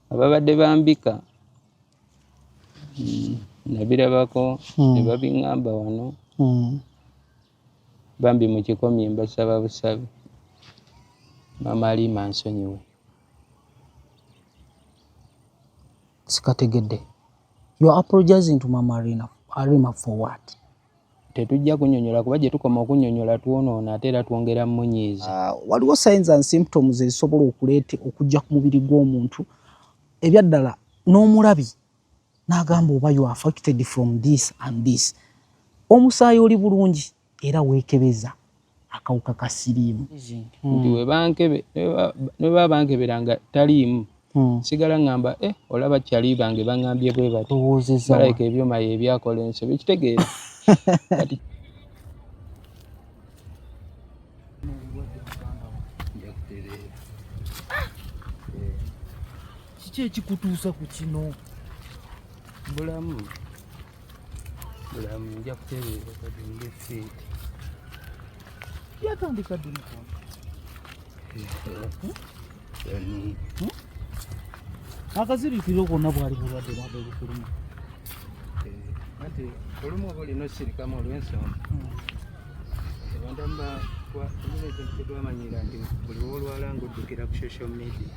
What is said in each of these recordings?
Ababadde bambika nabirabako ne babiŋŋamba wano. Bambi mukikomye, mbasaba busabi, Maama Aliima ansonyiwe. Sikategedde. You are apologizing to Mama Arima for what? Tetujja kunyonyola kuba gye tukoma okunyonyola twonoona ate era twongera munyiiza. Waliwo signs and symptoms ezisobola okuleeta okujja ku mubiri gw'omuntu ebyaddala n'omulabi n'agamba oba you are affected from this and this. Omusaayi oli bulungi era weekebeza akawuka ka siriimu. Nti ne baba bankebera nga taliimu, sigala ŋŋamba olaba kyali bange baŋŋambye bwe bati, balabika ebyuma ye byakola ensobi, kitegeera. Kati kiki ekikutuusa ku kino? Bulamu bulamu, nja kutereera kati ndi fit. Byatandika ddi, mukwano? Akazirikiro konna bwali bulwadde bwaba obukuluma? Anti olumu oba olina osirikamu olw'ensonga abantu abamu tulina ekintu kyetwamanyira nti buli woolwala ng'oddukira ku social media,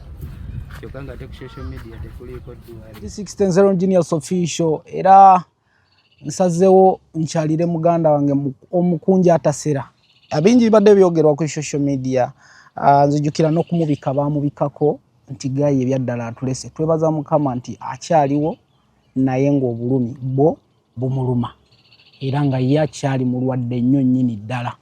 kyokka nga ate ku social media tekuliiko ddwaliro. 610 Genius Official, era nsazeewo nkyalire muganda wange omukunja atasera. Bingi bibadde byogerwa ku social media. Nzijukira n'okumubika baamubikako nti gayi ebyaddala atulese. Twebaza Mukama nti akyaliwo, naye ng'obulumi bwo bumuluma era nga ye akyali mulwadde nnyo nnyini ddala.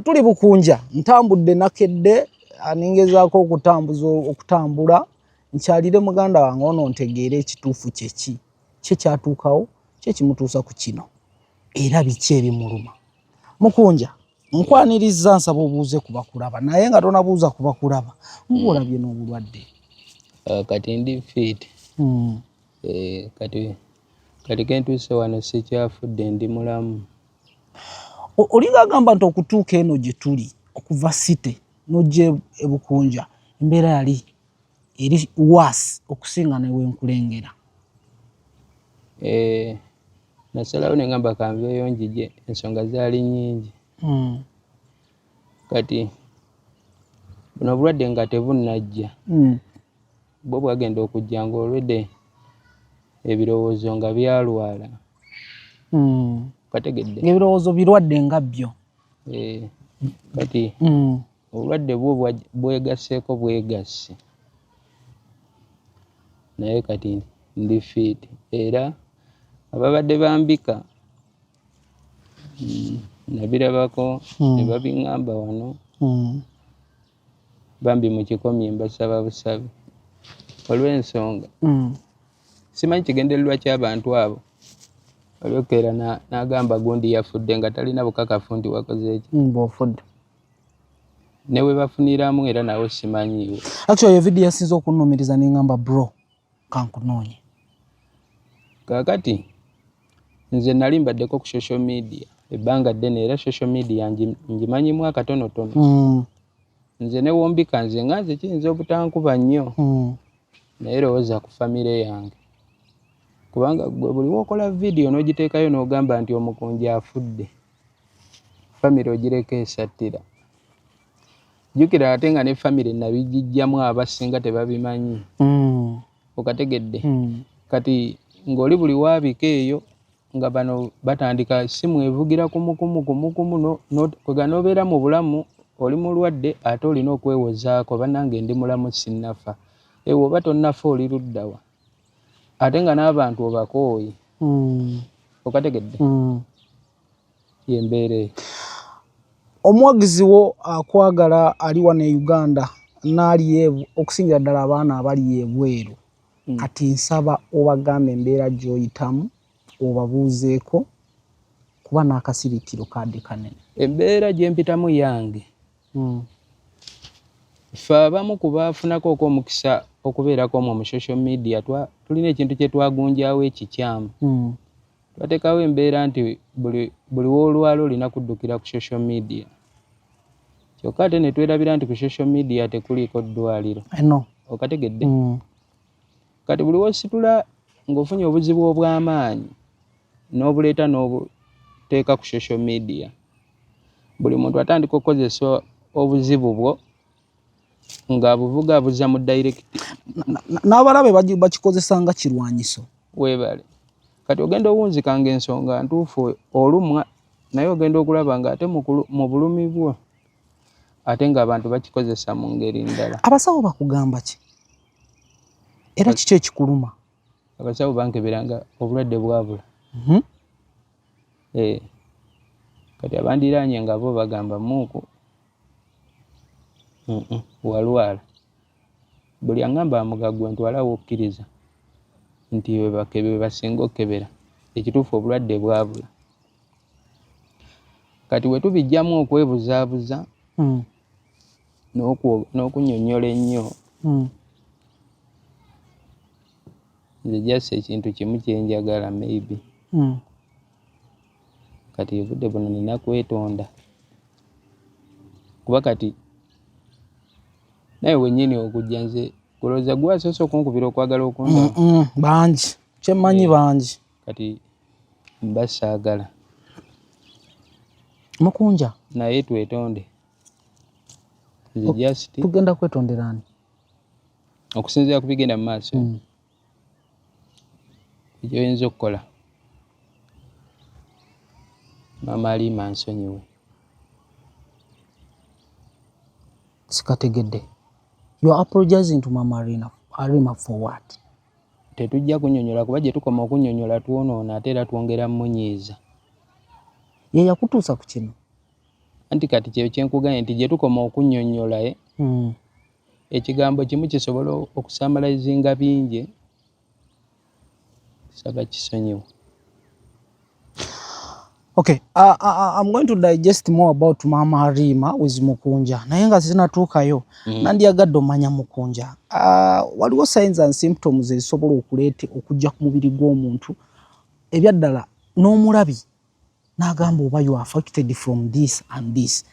Tuli Bukunja, ntambudde nakedde, ningezaako okutambuza okutambula nkyalire muganda wange ono ntegeere ekituufu kyeki kye kyatuukawo, kye kimutuusa ku kino, era biki ebimuluma. Mukunja, nkwaniriza, nsaba obuuze ku bakulaba, naye nga tonabuuza ku bakulaba, ng'olabye n'obulwadde. Kati ndi fit. Kati kentuuse wano sikyafudde, ndi mulamu. Olinga agamba nti okutuuka eno gye tuli okuva city n'ojja eBukunja, embeera yali eri worse okusinga newenkulengera. Nasalawo ne ngamba kanveeyo njije, ensonga zaali nnyingi. Kati buno obulwadde nga tebunnajja, bwo bwagenda okujja ng'olwedde ebirowoozo nga byalwala. Kategedde? Ng'ebirowoozo birwadde nga byo. Kati obulwadde bwo bwegasseeko bwegasse, naye kati ndi fit. Era ababadde bambika nabirabako ne babiŋŋamba wano. Bambi mukikomye, mbasaba busabi olw'ensonga simanyi kigendererwa ky'abantu abo. Olyokeera n'agamba gundi yafudde nga talina bukakafu nti wakoze eki. Bw'ofudde. Ne we bafuniramu era nawe simanyiiwo. Actually eyo video yasinze okunnumiriza ne ŋŋamba, bro, kankunoonye. Kaakati nze nali mbaddeko ku social media ebbanga ddene, era social media ngimanyimu akatonotono. Nze ne wombika nze nga nze kiyinza obutankuba nnyo, naye lowooza ku famire yange, kubanga gwe buli wokola vidiyo n'ogiteekayo n'ogamba nti omukunja afudde, famire ogireka esattira. Jjukira ate nga ne famire nabigijjamu, abasinga tebabimanyi. Okategedde? Kati ng'oli buli waabika eyo nga bano batandika simu evugira kumukumu kumukumu, kwega n'obeera mu bulamu oli mulwadde ate olina okwewozaako, bannange ndi mulamu, sinnafa. Ewe oba tonnafa oli luddawa ate nga n'abantu obakooye? Okategedde? Yembeera eyo. Omuwagizi wo akwagala ali wano e Uganda n'ali okusingira ddala abaana abali ebweru, kati nsaba obagambe embeera gy'oyitamu, obabuuzeeko kuba n'akasiriikiro kadde kanene. Embeera gye mpitamu yange, ffe abamu ku baafunako okw'omukisa okubeerako omwo mu social media, tulina ekintu kye twagunjaawo ekikyamu. Twateekawo embeera nti buli woolwala olina kuddukira ku social media, kyokka ate ne twerabira nti ku social media tekuliiko ddwaliro. Okategedde? Kati buli wositula ng'ofunye obuzibu obw'amaanyi n'obuleeta n'obuteeka ku social media, buli muntu atandika okukozesa obuzibu bwo ng'abuvuga abuza mu direct. N'abalabe bakikozesa nga kirwanyiso. Weebale. Kati ogenda owunzika ng'ensonga ntuufu, olumwa, naye ogenda okulaba ng'ate mu bulumi bwo ate ng'abantu bakikozesa mu ngeri ndala. Abasawo bakugamba ki era kiki ekikuluma? Abasawo bankeberanga, obulwadde bwabula. Eh. Kati abandiraanye nga bo bagamba, "Muuku, walwala." Buli aŋŋamba amugagwe ntwala wokkiriza nti be basinga okkebera, ekituufu obulwadde bwabula. Kati we tubijjamu okwebuzaabuza n'okunnyonnyola ennyo, nze just ekintu kimu kyenjagala, maybe kati obudde buno nina kwetonda, kuba kati naye wennyini okujja nze kulowooza gwe asoose okunkubira okwagala okundaba. Bangi kyemmanyi, bangi. Kati mba saagala. Mukunja. Naye twetonde, nze just Tugenda kwetondera ani? Okusinziira ku bigenda mu maaso, ekyoyinza okukola, Maama Aliima nsonyiwe. Sikategedde. You are apologizing to Mama Arima for what? Tetujja kunnyonnyola, kuba gye tukoma okunnyonnyola twonoona, ate era twongera munyiiza. Ye yakutuusa ku kino. Anti kati kyeyo kyenkugambye nti gye tukoma okunnyonnyola, ekigambo kimu kisobola okusummarizinga bingi. Saba kisonyiwo. Okay, I'm going to digest more about Mama Arima with Mukunja. Naye nga sinatuukayo, nandyagadde omanya, Mukunja. Waliwo signs and symptoms ezisobola okuleeta okujja ku mubiri gw'omuntu ebyaddala n'omulabi n'agamba oba you are affected from this and this.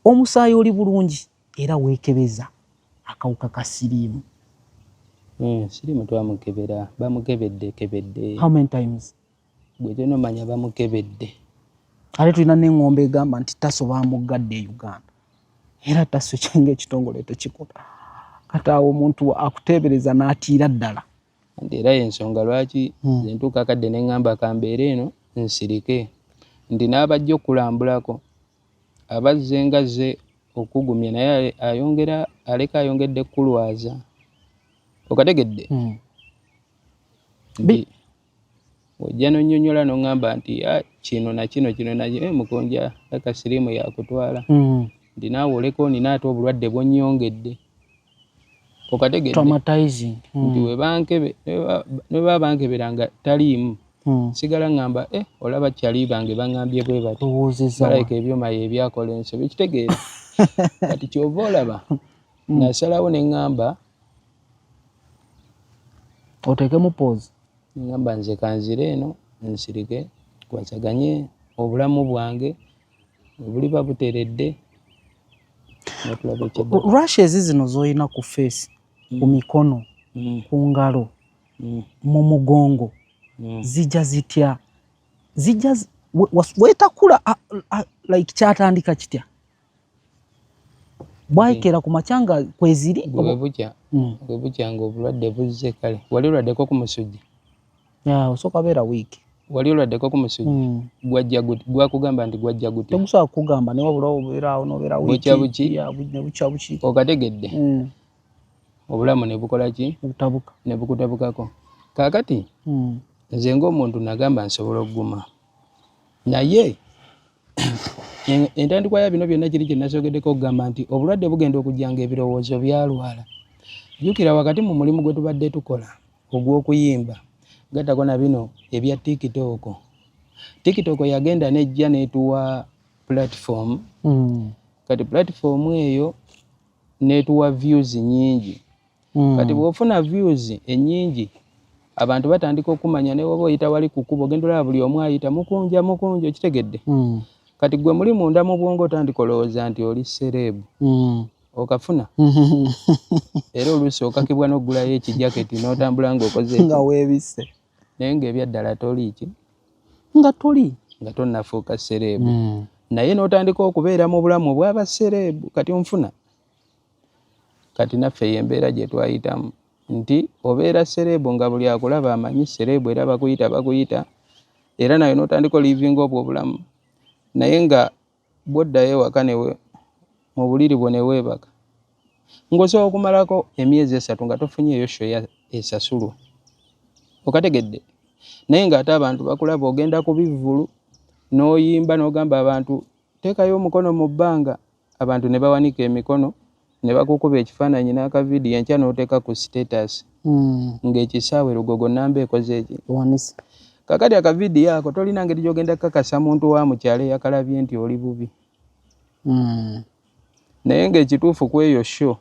Omusaayi oli bulungi era weekebeza akawuka ka siriimu? Siriimu twamukebera, bamukebedde kebedde. How many times? Gwe tonomanya, bamukebedde. Ate tulina n'eŋŋombe egamba nti taso bamuggadde e Uganda, era taso kyenga ekitongole tekikola. Kati awo omuntu akuteebereza n'atiira ddala. Anti era yensonga lwaki nze ntuuka akadde ne ŋŋamba kambeere eno nsirike, nti n'abajja okulambulako abazze nga zze okugumya, naye ayongera aleka ayongedde kukulwaza, okategedde? Nti ojja n'onnyonnyola n'oŋŋamba nti, "Ah, kino na kino, kino na kino, Mukunja aka siriimu yakutwala," nti naawe oleka onina ate obulwadde bw'onnyongedde, okategedde? Traumatizing. Nti ne baba bankebera nga taliimu, sigala ŋŋamba, "Eh, olaba kyali bange baŋŋambye bwe bati." Lowoozeza. Balabika ebyuma yebyakola ensobi, kitegeera? Kati kyova olaba nasalawo ne ŋŋamba Oteekemu pause. Ŋŋamba nze kanzire eno nsirike, nkwasaganye obulamu bwange, bwe buliba buteredde netulaba ekyeddako. Rashes zino z'olina ku face, ku mikono, ku ngalo, mu mugongo, zijja zitya? Zijja weetakula like kyatandika kitya? Bwayikeera ku makya nga kweziri? Gwe bwe bukya, bwe bukya nga obulwadde buzze. Kale wali olwaddeko ku musujja? Osooka beera wiiki. Wali olwaddeko ku musujja? Gwajja gwakugamba nti gwajja gutya? Tegusobola kukugamba, naye wabula obeera awo nobeera wiiki. Bukya buki? Yeah, ne bukya buki. Okategedde? Obulamu ne bukola ki? Obutabuka. Ne bukutabukako. Kaakati nze ng'omuntu nagamba nsobola okuguma, naye entandikwa ya bino byonna kiri kye nasookeddeko okugamba nti obulwadde bugenda okujja nga ebirowoozo byalwala. Jjukira wakati mu mulimu gwe tubadde tukola ogw'okuyimba, gattako na bino ebya TikTok. TikTok yagenda nejja n'etuwa platform. Kati platform eyo n'etuwa views nnyingi. Kati bw'ofuna views ennyingi, abantu batandika okumanya, ne woba oyita wali ku kkubo ogenda olaba buli omu ayita, "Mukunja, Mukunja," okitegedde? Kati gwe muli munda mu bwongo otandika olowooza nti oli celeb. Okafuna era oluusi okakibwa n'oggulayo ekijaketi n'otambula ng'okoze nga weebisse, naye ng'ebyaddala toli ki, nga toli, nga tonnafuuka celeb. Naye n'otandika okubeera mu bulamu obw'aba celeb. Kati onfuna, kati naffe y'embeera gye twayitamu nti obeera celeb nga buli akulaba amanyi celeb, era bakuyita bakuyita, era naye n'otandika olivinga obwo obulamu. Naye nga bw'oddayo ewaka newe mu buliri bwo ne weebaka, ng'osobola okumalako emyezi 3 nga tofunyeeyo show esasulwa, okategedde? Naye ng'ate abantu bakulaba, ogenda ku bivvulu n'oyimba n'ogamba abantu, "Teekayo omukono mu bbanga," abantu ne bawanika emikono ne bakukuba ekifaananyi n'akavidiyo, enkya n'oteeka ku status ng'ekisaawe Lugogo namba ekoze eki Wanise. Kakati akavidiyo ako tolina ngeri gy'ogenda kukakasa muntu wa mukyalo eyakalabye nti oli bubi. Naye ng'ekituufu ku eyo show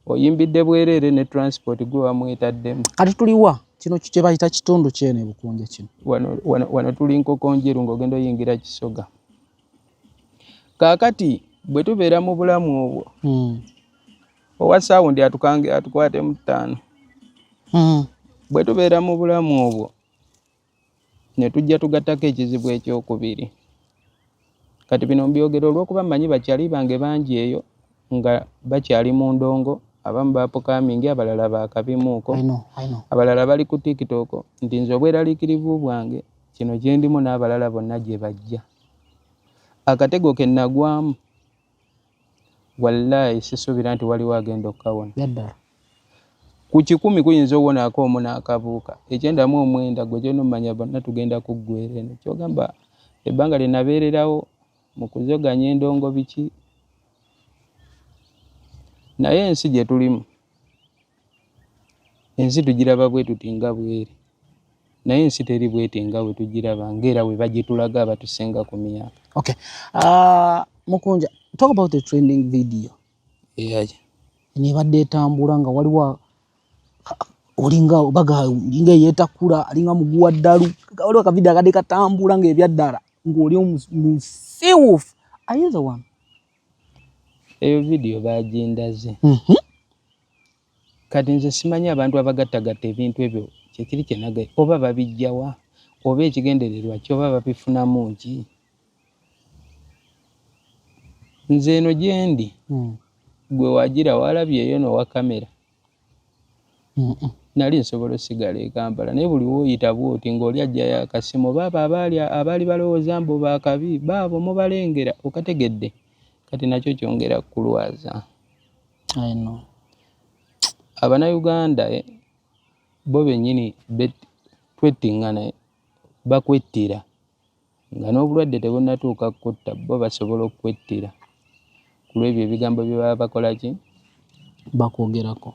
oyimbidde bwereere ne transport gwe wamwetaddemu. Kati tuliwa? Kino kye bayita kitundu kyene Bukunja kino? Wano, wano, wano tuli Nkokonjeru ng'ogenda oyingira Kisoga. Kaakati bwe tubeera mu bulamu obwo, owa sound atukange atukwatemu ttaano. Bwe tubeera mu bulamu obwo ne tujja tugattako ekizibu ekyokubiri. Kati bino mbyogera olw'okuba mmanyi bakyali bange bangi eyo nga bakyali mu ndongo, abamu bapukamingi, abalala bakabimuuko, I know, I know. abalala bali ku TikTok, nti nze obweraliikirivu bwange kino kye ndimu n'abalala bonna gye bajja. Akatego ke nagwamu, wallaahi sisuubira nti waliwo agenda okukawona. Byaddala. Ku 100 kuyinza owonako omu n'akabuuka, 99 gwe kyolina omumanya bonna tugenda kuggwera eno. Kyogamba ebbanga lye nabeererawo mu kuzoganya endongo biki, naye ensi gye tulimu, ensi tugiraba bwe tuti nga bweri, naye ensi teri bweti nga bwe tugiraba, ng'era bwe bagitulaga abatusinga ku myaka. Okay. Mukunja, talk about the trending video. Eyaki? Nebadde etambula nga waliwo olinga baga olinga eyeetakula, alinga muguwa ddalu. Waliwo akavidiyo akadde katambula ng'ebyaddala ng'oli omusiiwuufu. Are you the one? Eyo vidiyo bagindaze. Kati nze simanyi abantu abagattagatta ebintu ebyo kyekiri kyenaga oba babijjawa oba ekigendererwa ki oba babifunamu ki. Nze eno gyendi, gwe wagira walabyeyo nowa kamera. Nali nsobola osigala e Kampala, naye buli w'oyita bw'oti ng'oli ajjayo akasimu, baabo abaali balowooza mbu bakabi baabo mubalengera, okategedde? Kati nakyo kyongera kukulwaza. I know. Abannayuganda bo bennyini twettiŋŋana, bakwettira nga n'obulwadde tebunnatuuka kutta, bo basobola okukwettira ku lw'ebyo ebigambo bye baba bakola ki? Bakwogerako.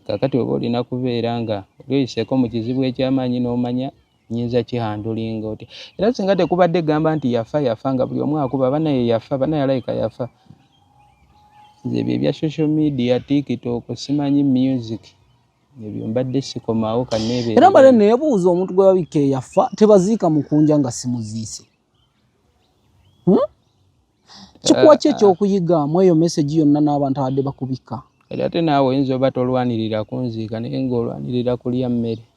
Kaakati oba olina kubeera nga oli oyiseeko mu kizibu eky'amaanyi n'omanya nnyinza kihandlinga otya. Era singa tekubadde gamba nti yafa yafa nga buli omu akuba bannaye yafa, bannaye alayika yafa. Nze ebyo ebya social media, TikTok, simanyi music, ebyo mbadde sikomaawo kanneebeere. Era mbadde neebuuza omuntu gwe babikka eyafa tebaziika Mukunja nga simuziise. Kikuwa ki ekyokuyiga mu eyo message yonna n'abantu abadde bakubika? Kati ate naawe oyinza oba tolwanirira kunziika naye ng'olwanirira kulya mmere.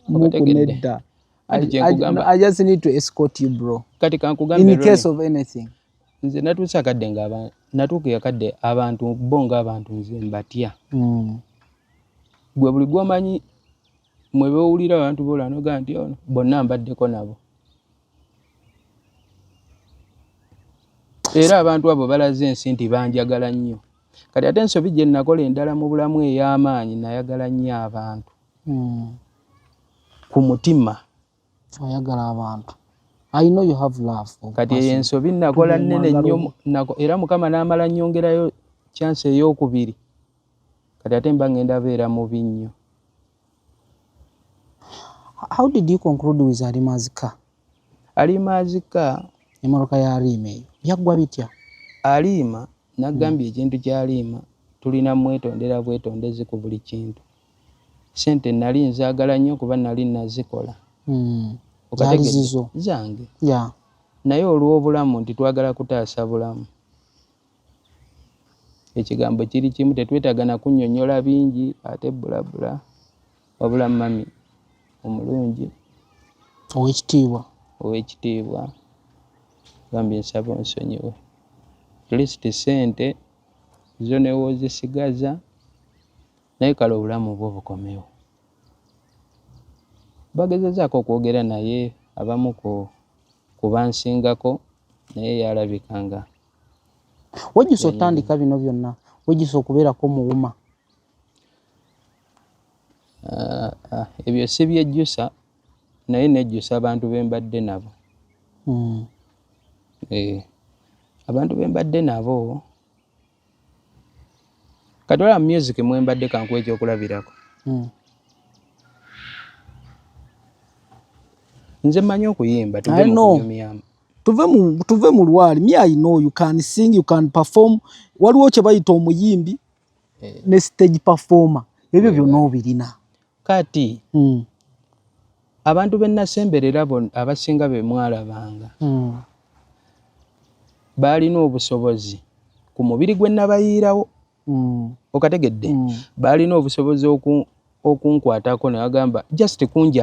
Muku nedda. Anti kye nkugamba. I just need to escort you, bro. Kati kankugambe, In case of anything. Nze natuuse akadde nga natuuka akadde abantu bo ng'abantu nze mbatya. Gwe buli gw'omanyi mwe beewulira abantu b'olaba n'ogamba nti ono bonna mbaddeko nabo. Era abantu abo balaze ensi nti banjagala nnyo. Kati ate ensobi gye nakola endala mu bulamu ey'amaanyi, nayagala nnyo abantu. Ku mutima. Oyagala abantu. I know you have love. Kati eyo ensobi nakola nnene nnyo, era Mukama n'amala nnyongerayo chance ey'okubiri. Kati ate mba ngenda beera mubi nnyo. How did you conclude with Alima's car? Alima's car. Emmotoka ya Alima eyo. Byaggwa bitya? Alima nagambye ekintu kya Alima tulina mwetondera bwetondezi ku buli kintu. Ssente nali nzaagala nnyo kuba nali nazikola. Zaali zizo. Zange. Yeah. Naye olw'obulamu nti twagala kutaasa bulamu. Ekigambo kiri kimu, tetwetaaga na kunnyonnyola bingi ate bulabula. Wabula mami omulungi owekitiibwa, owekitiibwa, bambi nsaba onsonyiwe. At least sente zo newoozisigaza, naye kale obulamu bwo bukomewo. Bagezezaako okwogera naye abamu ku bansingako, naye yalabika nga Wejjusa otandika bino byonna? Wejjusa okubeerako muwuma? Ah, ah, ebyo si byejjusa, naye nejjusa abantu be mbadde nabo. Eh, abantu be mbadde nabo katwala music mwe mbadde, kankuwa ekyokulabirako. Nze mmanyi okuyimba, tuve I mu know. kunyumyamu. Tuve mu lwali. Me, I know you can sing, you can perform. Waliwo kye bayita omuyimbi ne stage performer, ebyo byonna obirina. Kati abantu be nasemberera abasinga be mwalabanga baalina obusobozi ku mubiri gwe nabayiirawo. Okategedde? Mm. Baalina obusobozi okunkwatako ne bagamba just kunja.